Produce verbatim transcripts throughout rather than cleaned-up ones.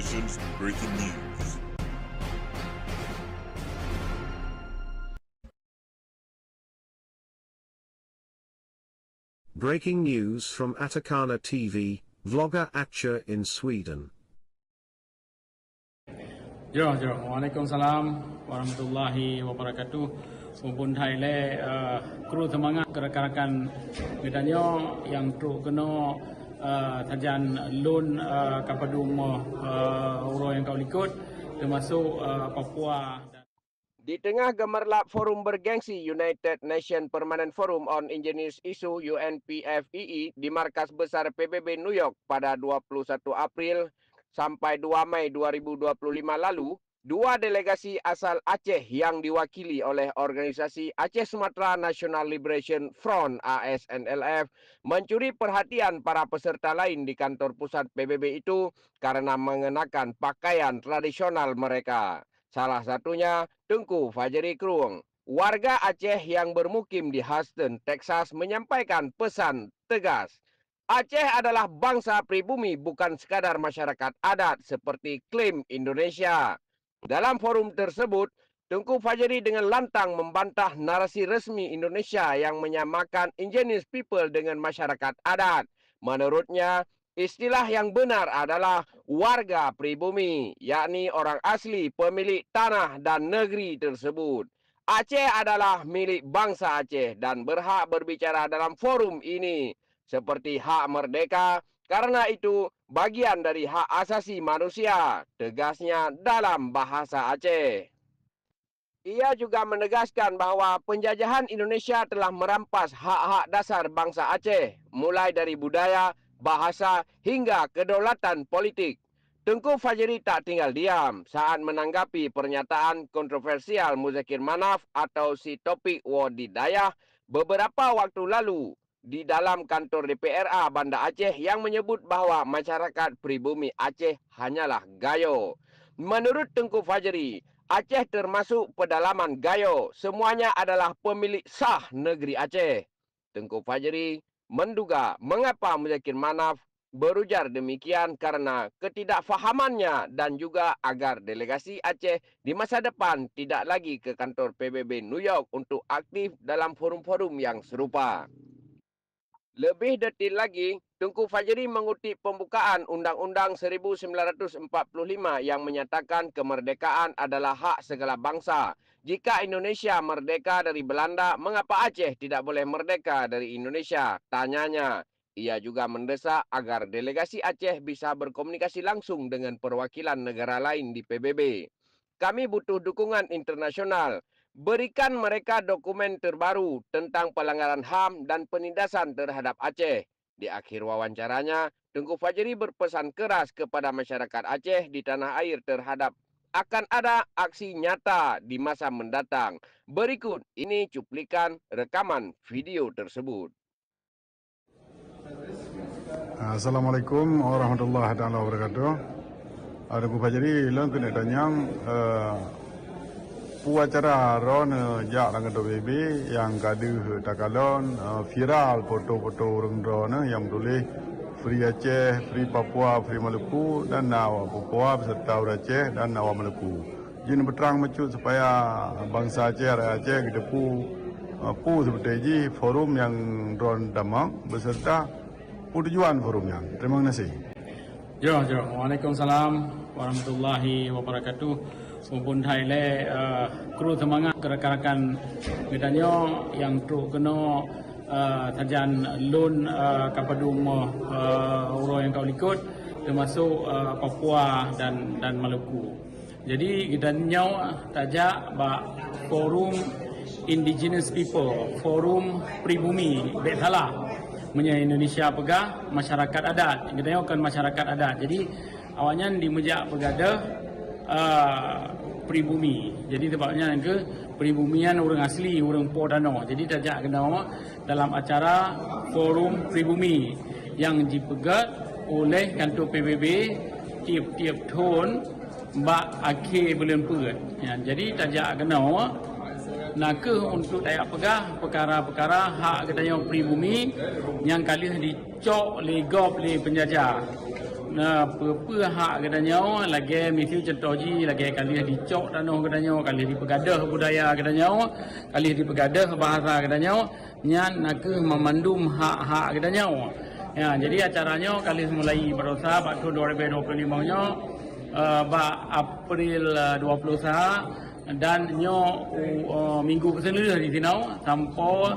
Breaking news. Breaking news from Atakana T V, vlogger Acha in Sweden. Jroh, jroh. Waalaikumsalam warahmatullahi wabarakatuh. Muphom that lé, eh, kru seumangat keu rakan-rakan geutanyoe nyang trok keunoe, eh, sajan lôn, eh, ka padum, eh, uroe nyang ka likot, teumasok, eh, Papua. Di teungoh geumeurlap forum bergengsi United Nations Permanent Forum on Indigenous Issue, U N P F I I, di markas besar P B B New York pada dua puluh satu April sampai dua Mei dua ribu dua puluh lima lalu, dua delegasi asal Aceh yang diwakili oleh organisasi Aceh Sumatra National Liberation Front, A S N L F, mencuri perhatian para peserta lain di kantor pusat P B B itu karena mengenakan pakaian tradisional mereka. Salah satunya Teungku Fajri Krueng, warga Aceh yang bermukim di Houston, Texas, menyampaikan pesan tegas, Aceh adalah bangsa pribumi, bukan sekadar masyarakat adat seperti klaim Indonesia. Dalam forum tersebut, Teungku Fajri dengan lantang membantah narasi resmi Indonesia yang menyamakan indigenous people dengan masyarakat adat. Menurutnya, istilah yang benar adalah warga pribumi, yakni orang asli pemilik tanah dan negeri tersebut. Aceh adalah milik bangsa Aceh dan berhak berbicara dalam forum ini, seperti hak merdeka, karena itu bagian dari hak asasi manusia, tegasnya dalam bahasa Aceh. Ia juga menegaskan bahwa penjajahan Indonesia telah merampas hak-hak dasar bangsa Aceh, mulai dari budaya, bahasa, hingga kedaulatan politik. Teungku Fajri tak tinggal diam saat menanggapi pernyataan kontroversial Muzakir Manaf atau si Topik Wo di Dayah beberapa waktu lalu di dalam kantor D P R A Banda Aceh yang menyebut bahwa masyarakat pribumi Aceh hanyalah Gayo. Menurut Teungku Fajri, Aceh termasuk pedalaman Gayo, semuanya adalah pemilik sah negeri Aceh. Teungku Fajri menduga mengapa Muzakir Manaf berujar demikian karena ketidakfahamannya dan juga agar delegasi Aceh di masa depan tidak lagi ke kantor P B B New York untuk aktif dalam forum-forum yang serupa. Lebih detil lagi, Teungku Fajri mengutip pembukaan Undang-Undang seribu sembilan ratus empat puluh lima yang menyatakan kemerdekaan adalah hak segala bangsa. Jika Indonesia merdeka dari Belanda, mengapa Aceh tidak boleh merdeka dari Indonesia? Tanyanya. Ia juga mendesak agar delegasi Aceh bisa berkomunikasi langsung dengan perwakilan negara lain di P B B. Kami butuh dukungan internasional. Berikan mereka dokumen terbaru tentang pelanggaran ham dan penindasan terhadap Aceh. Di akhir wawancaranya, Teungku Fajri berpesan keras kepada masyarakat Aceh di tanah air terhadap akan ada aksi nyata di masa mendatang. Berikut ini cuplikan rekaman video tersebut. Assalamualaikum warahmatullahi taala wabarakatuh. Ada Teungku Fajri, lôn keuneuk tanyong, eh, peue acara droeneuh jak lam kantor P B B nyang ka deuh takalon, eh, viral foto-foto ureuëng droeneuh nyang meutuléh Free Aceh, Free Papua, Free Maluku dan na awak Papua beserta ureuëng Aceh dan awak Maluku. Jeuet neupeutrang bacut supaya bansa Aceh, rakyat Aceh geuteupeue, eh, peue seubeutôi jih forum nyang droen tamong beserta peue tujuan forum nyan. Terima kasih. Jroh, jroh. Waalaikumsalam warahmatullahi wabarakatuh. Muphom that lé, eh, kru seumangat keu rakan-rakan geutanyoe nyang trok keunoe, eh, sajan lôn, eh, ka padum, eh, uroe nyang ka likot, teumasok, eh, Papua dan, dan Maluku. Jadi, geutanyoe tajak bak forum indigenous people, forum pribumi, bèk salah. Meunyoe Indonesia peugah masyarakat adat, geutanyoe kon masyarakat adat. Jadi, awaknyan dimeujak peugadôh, a, pribumi. Jadi, sabab nyan keuh pribumi nyan ureuëng asli, ureuëng po tanoh. Jadi, tajak keunoe dalam acara forum pribumi nyang jipeugét oleh kantor P B B tiep-tiep thon bak akhé buleuen peuet. Ya, jadi tajak keunoe na kheueh untuk tajak peugah peukara-peukara hak geutanyoe pribumi nyang ka lheueh jicok lé gob lé peunjajah. Na peue-peue hak geutanyoe, lagée miseue cuntoh jih, lagée ka lheueh dicok tanoh geutanyoe, ka lheueh dipeugadôh budaya geutanyoe, ka lheueh dipeugadôh bahasa geutanyoe, nyan na kheueh meumandum hak-hak geutanyoe. Ya, jadi acara nyoe ka lheueh mulai barosa bak thon dua ribu dua puluh lima nyoe, eh, bak April, eh, dua puluh sa, dan nyoe, eh, minggu keuseuleuh di sinoe sampoe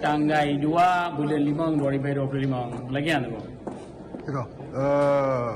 tanggai dua buleuen limong dua ribu dua puluh lima. Lagée nyan, Teungku. Iko, eh,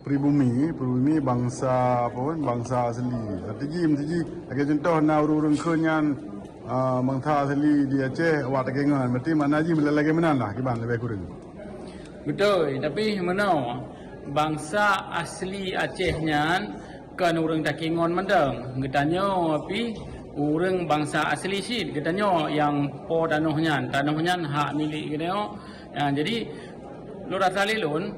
pribumi, pribumi bansa apa pun, bansa asli. Arti jih, meusti jih, lagée cuntoh na ureuëng-ureuëng kheun nyan, eh, bansa asli di Aceh, awak takengon. Berarti makna jih lagée meunan lah, kiban lebih kurang. Beutôi, tapi meunoe, bansa asli Aceh nyan kon ureuëng takengon mantong. Geutanyoe pih ureuëng bansa asli cit. Geutanyoe nyang po tanoh nyan. Tanoh nyan hak milék geutanyoe. Ya, jadi, lôn rasa lé lôn,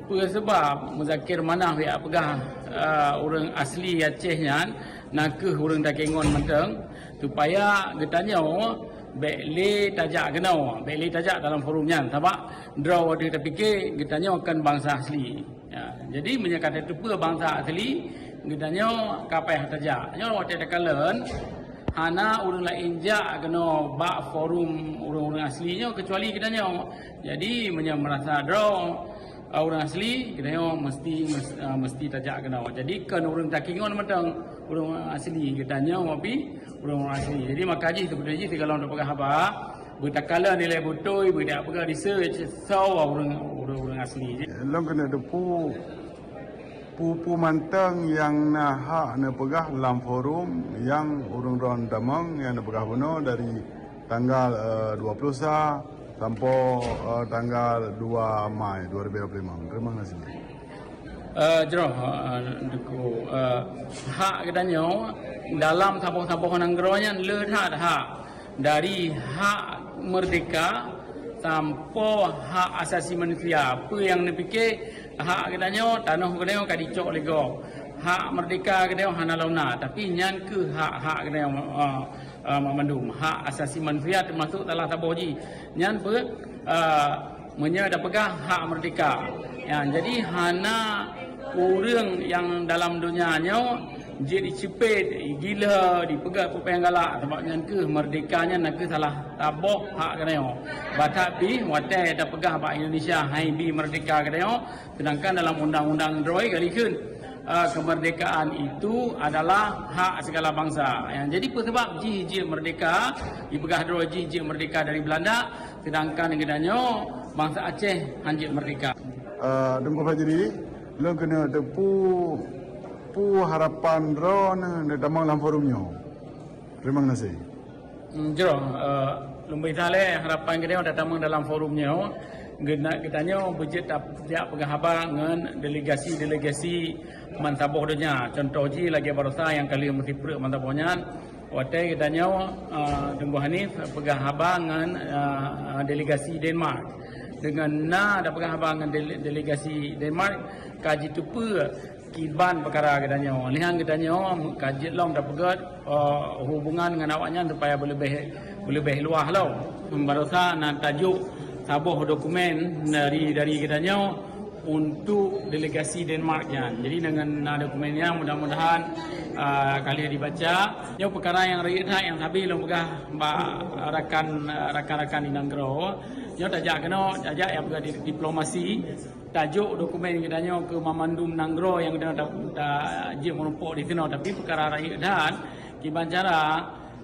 peue sabab Muzakir Manaf jak peugah, eh, ureuëng asli Aceh nyan na kheueh ureuëng takengon mantong, supaya geutanyoe bék lé tajak keunoe, bék lé tajak dalam forum nyan. Sabab droe watée tapike geutanyoe kon bansa asli. Ya, jadi meunyoe ka tateupeue bansa asli, geutanyoe ka payah tajak. Nyoe watée takalon, hana ureuëng laén jak keunoe bak forum ureuëng-ureuëng asli nyoe keucuali geutanyoe. Jadi meunyoe meurasa droe, eh, ureuëng asli, geutanyoe meusti, mes-, eh, meusti tajak keunoe. Jadi kon ureuëng takengon mantong ureuëng asli, geutanyoe pih ureuëng-ureuëng asli. Jadi maka jih teupeue jih sigohlom tapeugah haba, beutakalon nilai beutôi, beudak peugah research, soe ureuëng, ureuëng, ureuëng asli. Lôn keuneuk teupeue, peue-peue mantong nyang na hak neupeugah lam forum nyang ureuëng droen tamong nyang neupeugah bunoe dari tanggal, eh, dua puluh sa sampoe, eh, tanggal dua Mai dua ribu dua puluh lima. Terima kasih. Eh, jroh, eh, Teungku, eh, hak geutanyoe dalam saboh-saboh nanggroe nyan le that hak. Dari hak merdeka sampoe hak asasi manusia. Peue nyang neupike hak geutanyoe, tanoh geutanyoe ka dicok lé gob. Hak merdeka geutanyoe hana lom na, tapi nyan kheueh hak-hak geutanyoe, eh, eh, mandum. Hak asasi manusia teumasok salah saboh jih. Nyan peue, eh, meunyoe tapeugah hak merdeka. Ya, jadi hana ureuëng nyang dalam donya nyoe jeuet jiceupet, gila, dipeugah peue nyang galak, sabab nyan kheueh merdeka nyan na kheueh salah saboh hak geutanyoe. Bah that pih watée tapeugah bak Indonesia hai bi merdeka geutanyoe, sedangkan dalam undang-undang droe ka likheun, eh, kemerdekaan itu adalah hak segala bangsa. Ya, jadi peue sabab jih jeuet merdeka, dipeugah droe jih jeuet merdeka dari Belanda, sedangkan geutanyoe bansa Aceh han jeuet merdeka. Eh, Teungku Fajri, lôn keuneuk teupeue peue harapan droeneuh neutamong lam forum nyoe. Terima kasih. Hmm, jroh, eh, lôn bri saleh harapan geutanyoe tatamong dalam forum nyoe. Geutanyoe beujeuet tajak peugah haba ngon delegasi-delegasi bansaboh donya. Contoh jih lagée barosa nyang ka lheueh meusipreuk bansaboh nyan. Watée geutanyoe, eh, Teungku Hanif peugah haba ngon, eh, delegasi Denmark. Deungon na tapeugah haba ngon dele-, delegasi Denmark ka jiteupeue kiban peukara geutanyoe. Lheueh nyan geutanyoe ka jeuet lom tapeugét, eh, hubungan ngon awaknyan supaya beuleubeh, beuleubeh luwah lom. Barosa na tajok saboh dokumen dari, dari geutanyoe untuk delegasi Denmark nyan. Jadi deungon na dokumen nyan mudah-mudahan, eh, ka lheueh dibaca. Nyoe peukara nyang rayeuk that nyang sabe lôn peugah bak rakan, rakan-rakan di nanggroe. Nyoe tajak keunoe, tajak nyang peugah di-, diplomasi. Tajok dokumen geutanyoe keu mamandum nanggroe nyang geutanyoe ta-, ta-, jeuet meurumpok di sinoe, tapi peukara rayeuk that, kiban cara,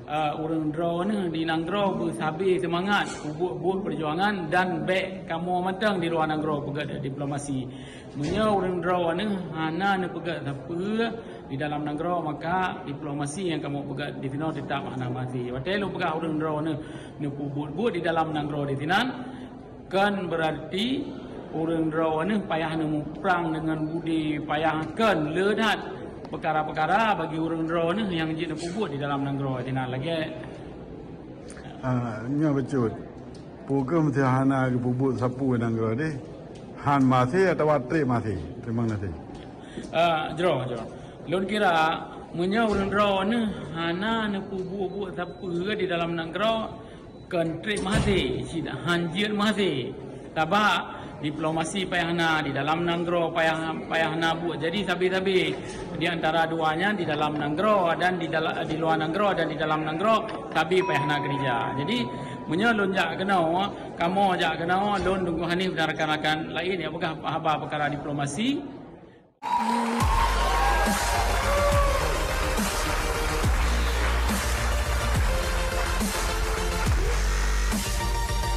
eh, ureuëng droeneuh di nanggroe beusabe seumangat peubuet buet peujuangan dan bék kamoe mantong di luwa nanggroe peugét diplomasi. Meunyoe ureuëng droeneuh hana neupeugét sapeue di dalam nanggroe, maka diplomasi nyang kamoe peugét di sinoe teutap hana maté. Watée lôn peugah ureuëng droeneuh neupeubuet buet di dalam nanggroe di sinan, kon beurarti ureuëng droeneuh payah neumuprang deungon budi payah, kon le that peukara-peukara bagi ureuëng droeneuh nyang jeuet neupeubuet di dalam nanggroe sinan lagée. Ah, nyoe bacut. Peue kheueh meusti hana geupeubuet sapeue nanggroe deh? Han maté atawa treb maté? Terima kasih. Ah, jroh, jroh. Lôn kira, meunyoe ureuëng droeneuh hana neupeubuet-buet sapeue di dalam nanggroe, kon treb maté, cit han jeuet maté. Sabab Diplomasi payah na, di dalam nanggroe payah, payah na buet. Jadi sabe-sabe di antara dua nyan, di dalam nanggroe dan di dala-, di luwa nanggroe dan di dalam nanggroe, sabe payah na keurija. Jadi meunyoe lôn jak keunoe, kamoe jak keunoe, lôn teungku Hanif dan rakan-rakan laén nyang peugah haba peukara diplomasi.